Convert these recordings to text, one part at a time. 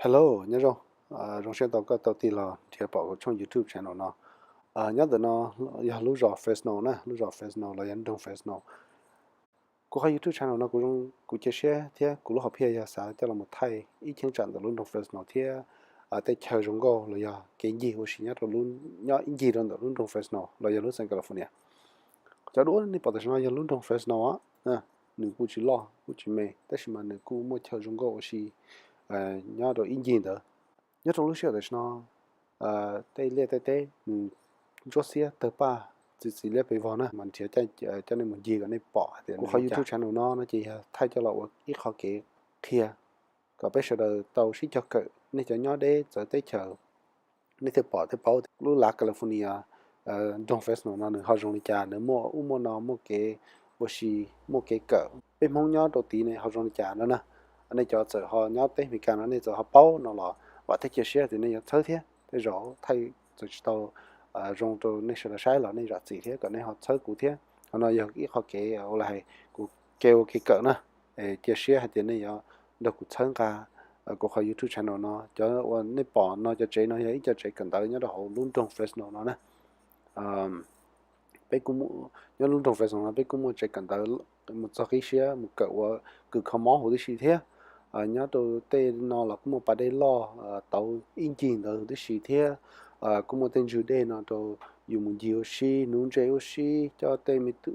Hello, nyob zoo. Zoo siab tau koj tau tig los nrhiav pom kuv tshooj YouTube channel no. Nyob ntawm no yog lub zos Fresno na, lub zos Fresno los yog nroog Fresno. Kuv qhov YouTube channel no kuv, kuv cia siab thiab kuv lub hom phiaj yog xav coj los thaij ib cheeb tsam ntawm lub nroog Fresno thiab tej chaw zoo nkauj los yog kev ncig ua si nyob rau, nyob ib ncig rau ntawm lub nroog Fresno los yog lub xeev California. Cov duab nej pom tam sim no yog lub nroog Fresno, nws kuj tsis loj kuj tsis me tab sis mas nws kuj muaj chaw zoo nkauj ua si nyob rau ib ncig ntawd. Nyob rau lub sij hawm tam sim no tej liaj tej teb nws ntsuab xiab tawg paj txi txiv liab pes vog na, mas nrhiav coj nej mus ncig kom nej pom hais tias kuv qhov YouTube channel no no ces yog thaij coj los ua ib qho kev qhia kom peb sawv daws tau sib cog kawm, nej cov nyob deb txawv teb chaws nej thiaj pom thiaj paub lub lav California, nroog Fresno no nws ho zoo li cas, nws muaj ub muaj no, muaj kev ua si, muaj kev kawm, peb Hmoob nyob rau tid ne ho zoo li cas no na. Nej cov txawm ho nyob teb Amelikas no nej txawm ho paub no los vam thiab cia siab tias nej yuav txhawb thiab. Tej zaum thaij txawm tsis tau zoo rau nej sawv daws saib los nej zam txim thiab kom nej ho txhawb kuv thiab. Qhov no yog ib qho kev ua li hais kuv kev ua kev kawm na. Cia siab hais tias nej yuav nrog kuv txhawb nqa kuv qhov YouTube channel no. Cov uas nej pom no cov tsev no yog ib co tsev kawm ntawv nyob rau hauv lub nroog Fresno no na. Peb kuj, nyob lub nroog Fresno no peb kuj muaj tsev kawm ntawv mus txog qib siab mus kawm ua kws kho mob huv tib si thiab. Nyob rau tej no los kuj muaj pas dej loj tauv ib ncig ntawd huv tib si thiab. Kuj muaj tej ntswg dej no rau yus mus ncig ua si, nuv ntses ua si, coj tej me tub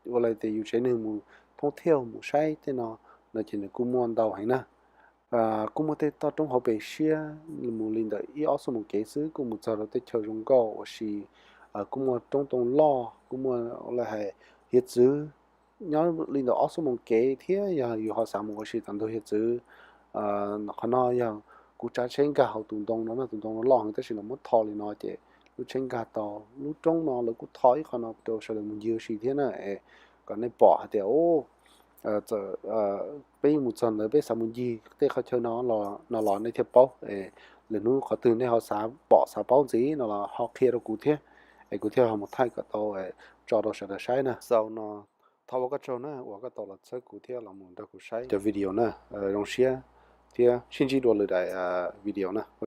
ua li tias yus tsev neeg mus thoob thiauj mus saib tej no, no ces nws kuj muaj ntau heev na. Kuj muaj tej toj roob hauv pes siab mus li ntawm ib ob xuab moos kev xwb kuj mus txog rau tej chaw zoo nkauj ua si. Kuj muaj roob too loj, kuj muaj li hais hiav txwv nyob li ntawm ob xuab moos kev thiab yog yus ho xav mus ua si tom ntug hiav txwv. Qhov no yog kuv tsav tsheb nkag hauv tus ntoo no no, tus ntoo no loj heev tab sis lawv muab tho li no ces lub tsheb nkag tau. Lub roob no lawv kuj tho ib qho no rau sawv daws mus ncig ua si thiab na, es kom nej pom hais tias txawm peb mus txog ntawd peb xav mus ncig tej qhov chaw no no los nej thiaj paub. Lwm hnub qhov twg nej ho xav pom xav paub ntxiv no los ho qhia rau kuv thiab, es kuv thiaj ho mus thaij kom tau tso rau sawv daws saib na. Xaus no, thov ua koj tsaug na uas koj tau los txhawb kuv thiab los mus nrog kuv saib cov video na. Zoo siab thiab sib ntsib dua lwm daim video na.